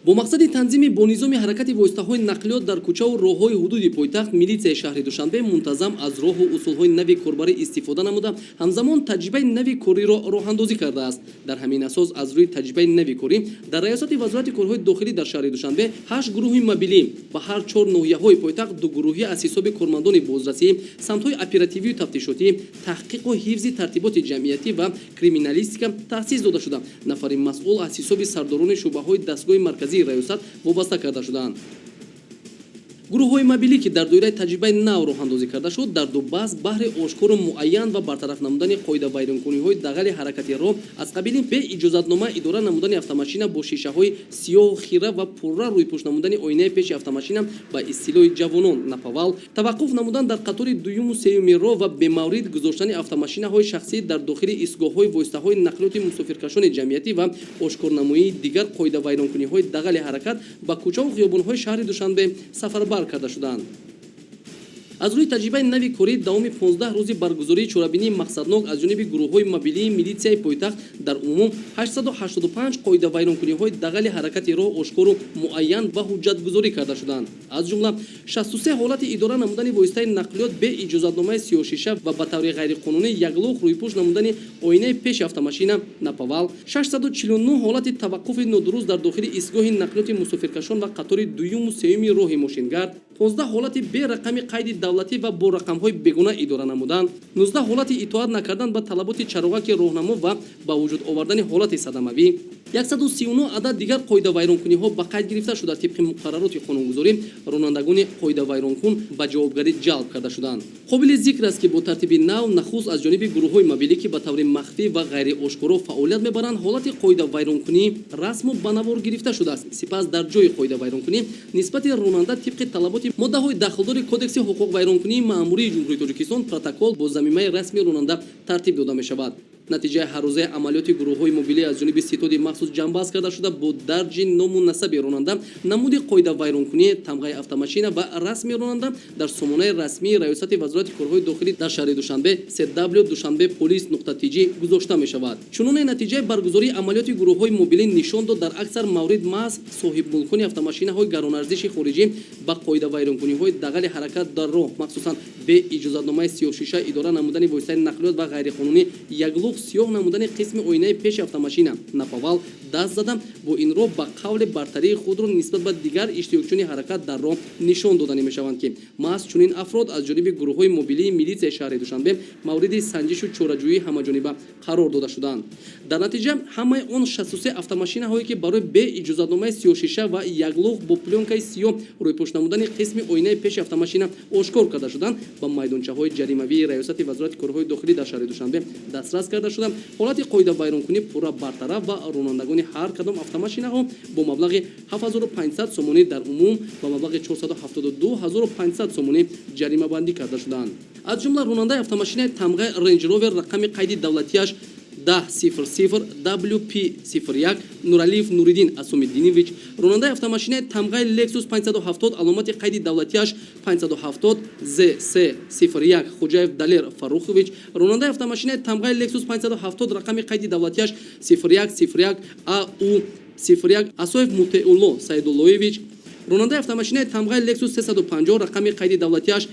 Бо мақсади танзими бо низоми ҳаракати воситаҳои нақлиёт дар кӯчаву роҳҳои ҳудуди пойтахт, милитсияи шаҳри Душанбе мунтазам аз роҳу усулҳои нави корбарӣ истифода намуда, ҳамзамон таҷрибаи нави кориро роҳандозӣ кардааст. Дар ҳамин асос, аз рӯи таҷрибаи нави корӣ дар Раёсати Вазорати корҳои дохилӣ дар шаҳри Душанбе ҳашт гурӯҳи мобилӣ ба ҳар чор ноҳияҳои пойтахт дугурӯҳӣ аз ҳисоби кормандони бозрасӣ, самтҳои оперативию тафтишотӣ, таҳқиқу ҳифзи тартиботи ҷамъиятӣ ва криминалистика таъсис дода шуда, нафари масъул аз ҳисоби сардорони шӯъбаҳои дастгоҳи марказии раёсат вобаста карда шудаанд. Гурӯҳҳои мобилӣ, ки дар доираи таҷрибаи нав роҳандозӣ карда шуд, дар ду баст баҳри ошкору муайян ва бартараф намудани қоидавайронкуниҳои дағали ҳаракати роҳ аз қабили беиҷозатнома идора намудани автомашина бо шишаҳои сиёҳу хира ва пурра рӯйпӯш намудани оинаи пеши автомашина, ба истилоҳи ҷавонон наповал, таваққуф намудан дар қатори дуюму сеюми роҳ ва бемаврид гузоштани автомашинаҳои шахсӣ дар дохили истгоҳҳои воситаҳои нақлиёти мусофиркашони ҷамъиятӣ ва ошкорнамоии дигар қоидавайронкуниҳои дағали ҳаракат ба кӯчаву хиёбонҳои шаҳри Душанбе сафарбар карда шуданд. Аз рӯи таҷрибаи нави корӣ, давоми 15 рӯзи баргузории чорабинии мақсаднок аз ҷониби гурӯҳҳои мобилии милитсияи пойтахт дар умум 885 қоидавайронкуниҳои дағали ҳаракати роҳ ошкору муайян ва ҳуҷҷатгузорӣ карда шуданд. Аз ҷумла 63 ҳолати идора намудани воситаи нақлиёт бе иҷозатномаи сиёҳшиша ва ба таври ғайриқонунӣ яклухт рӯйпӯш намудани оинаи пеши автомашина наповал, 649 ҳолати таваққуфи нодуруст дар дохили истгоҳи нақлиёти мусофиркашон ва қатори дуюму сеюми роҳи мошингард, 15 ҳолати бе рақами қайди давлатӣ ва бо рақамҳои бегона идора намудан, 19 ҳолати итоат накардан ба талаботи чароғаки роҳнамо ва ба вуҷуд овардани ҳолати садамавӣ, 139 адад дигар қоидавайронкуниҳо ба қайд гирифта шуда, тибқи муқаррароти қонунгузорӣ ронандагони қоидавайронкун ба ҷавобгарӣ ҷалб карда шуданд. Қобили зикр аст, ки бо тартиби нав нахуст аз ҷониби гурӯҳҳои мобилӣ, ки ба таври махфӣ ва ғайриошкоро фаъолият мебаранд, ҳолати қоидавайронкунӣ расму ба навор гирифта шудааст. Сипас дар ҷои қоидавайронкунӣ нисбати ронанда тибқи талаботи моддаҳои дахлдори Кодекси ҳуқуқвайронкунии маъмурии Ҷумҳурии Тоҷикистон протокол бо замимаи расми ронанда тартиб дода мешавад. Натиҷаи ҳаррӯзаи амалиёти гурӯҳҳои мобилӣ аз ҷониби ситоди махсус ҷамъбаст карда шуда, бо дарҷи ному насаби ронанда, намуди қоидавайронкунӣ, тамғаи автомашина ва расми ронанда дар сомонаи расмии Раёсати Вазорати корҳои дохилӣ дар шаҳри Душанбе cw.dushanbepolice.tj гузошта мешавад. Чуноне натиҷаи баргузории амалиёти гурӯҳҳои мобилӣ нишон дод, дар аксар маврид маҳз соҳибмулкони автомашинаҳои гаронарзиши хориҷӣ ба қоидавайронкуниҳои дағали ҳаракат дар роҳ, махсусан бе иҷозатномаи сиёҳшиша идора намудани воситаи нақлиёт ва ғайриқонунӣ яклухт сиёҳ намудани қисми оинаи пеши автомашина наповал даст зада, бо ин роҳ ба қавле бартарии худро нисбат ба дигар иштирокчиёни ҳаракат дар роҳ нишон доданӣ мешаванд, ки маҳз чунин афрод аз ҷониби гурӯҳҳои мобилии милитсияи шаҳри Душанбе мавриди санҷишу чораҷӯии ҳамаҷониба қарор дода шуданд. Дар натиҷа ҳамаи он 63 автомашинаҳое, ки барои бе иҷозатномаи сиёҳшиша ва яклухт бо плёнкаи сиёҳ рӯйпӯш намудани қисми оинаи пеши автомашина ошкор карда шуданд, ба майдончаҳои ҷаримавии Раёсати Вазорати корҳои дохилӣ дар шаҳри Душанбе дастрас карда шуда, ҳолати қоидавайронкунӣ пурра бартараф ва ронандагони ҳар кадом автомашинаҳо бо маблағи 7500 сомонӣ, дар умум ба маблағи 472 500 сомонӣ ҷаримабандӣ карда шуданд. Аз ҷумла ронандаи автомашинаи тамғаи Рейндж Ровер, рақами қайди давлатиаш 1000 WP 01, Нуралиев Нуриддин Асомиддинович, ронандаи автомашинаи тамғаи Lexus 570, аломати қайди давлатиаш 570 ZC 01, Хоҷаев Далер Фаррухович, ронандаи автомашинаи тамғаи Lexus 570, рақами қайди давлатиаш 01 01 AU 01, Асоев Мутеулло Саидуллоевич, ронандаи автомашинаи тамғаи Lexus 350, рақами қайди давлатиаш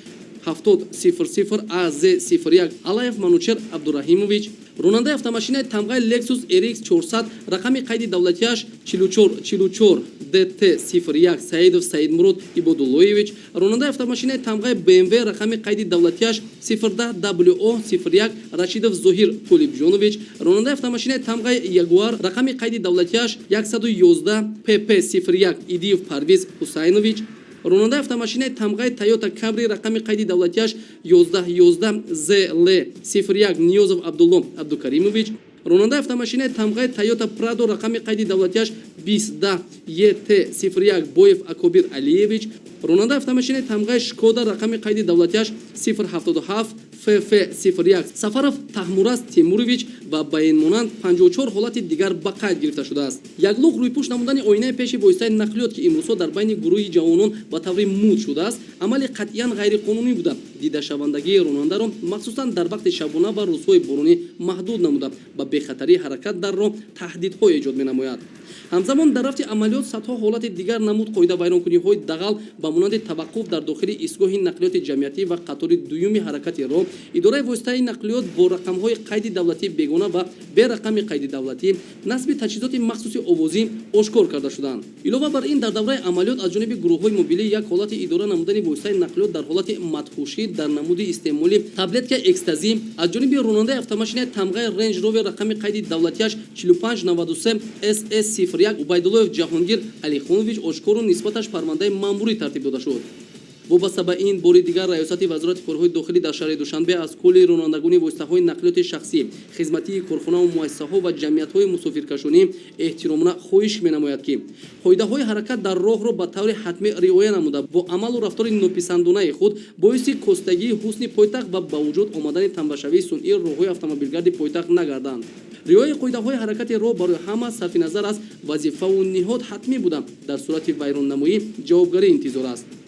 70 00 AZ 01, Алаев Манучер Абдураҳимович, ронандаи автомашинаи тамғаи Lexus RX 400, рақами қайди давлатиаш 44 44 DT 01, Саидов Саидмурод Ибодуллоевич, ронандаи автомашинаи тамғаи BMW, рақами қайди давлатиаш 010 WO 01, Рашидов Зоҳир Толибҷонович, ронандаи автомашинаи тамғаи Ягуар, рақами қайди давлатиаш 111 PP 01, Идиев Парвиз Ҳусайнович, ронандаи автомашинаи тамғаи Toyota Camry, рақами қайди давлатиаш 11 11 ZL 01, Ниёзов Абдулло Абдукаримович, ронандаи автомашинаи тамғаи Toyota Prado, рақами қайди давлатиаш 20 10 ET 01, Боев Акобир Алиевич, ронандаи автомашинаи тамғаи Шкода, рақами қайди давлатиаш 077 ФФ 01, Сафаров Таҳмураз Темурович ва ба ин монанд 54 ҳолати дигар ба қайд гирифта шудааст. Яклухт рӯйпӯш намудани оинаи пеши воситаи нақлиёт, ки имрӯзҳо дар байни гурӯҳи ҷавонон ба таври муд шудааст, амали қатъиян ғайриқонунӣ буда, дидашавандагии ронандаро махсусан дар вақти шабона ва рӯзҳои боронӣ маҳдуд намуда, ба бехатарии ҳаракат дар роҳ таҳдидҳо эҷод менамояд. Ҳамзамон, дар рафти амалиёт садҳо ҳолати дигар намуд қоидавайронкуниҳои дағал, ба монанди таваққуф дар дохили истгоҳи нақлиёти ҷамъиятӣ ва қатори дуюми ҳаракати роҳ, идораи воситаи нақлиёт бо рақамҳои қайди давлатии бегона ва бе рақами қайди давлатӣ, насби таҷҳизоти махсуси овозӣ ошкор карда шуданд. Илова бар ин, дар давраи амалиёт аз ҷониби гурӯҳҳои мобилӣ як ҳолати идора намудани воситаи нақлиёт дар ҳолати мадҳушӣ дар намуди истеъмоли таблетка экстази аз ҷониби ронандаи автомашинаи тамғаи Рендж Ровер, рақами қайди давлатиаш 4593 ss 01, Убайдуллоев Ҷаҳонгир Алихонович ошкору нисбаташ парвандаи маъмурӣ тартиб дода шуд. Вобаста ба ин, бори дигар Раёсати Вазорати корҳои дохилӣ дар шаҳри Душанбе аз кулли ронандагони воситаҳои нақлиёти шахсӣ, хизматии корхонаву муассисаҳо ва ҷамъиятҳои мусофиркашонӣ эҳтиромона хоҳиш менамояд, ки қоидаҳои ҳаракат дар роҳро ба таври ҳатмӣ риоя намуда, бо амалу рафтори нописандонаи худ боиси костагии ҳусни пойтахт ва ба вуҷуд омадани тамбашавии сунъии роҳҳои автомобилгарди пойтахт нагарданд. Риояи қоидаҳои ҳаракати роҳ барои ҳама, сарфи назар аз вазифаву ниҳод, ҳатмӣ буда, дар сурати вайроннамоӣ ҷавобгарӣ интизор аст.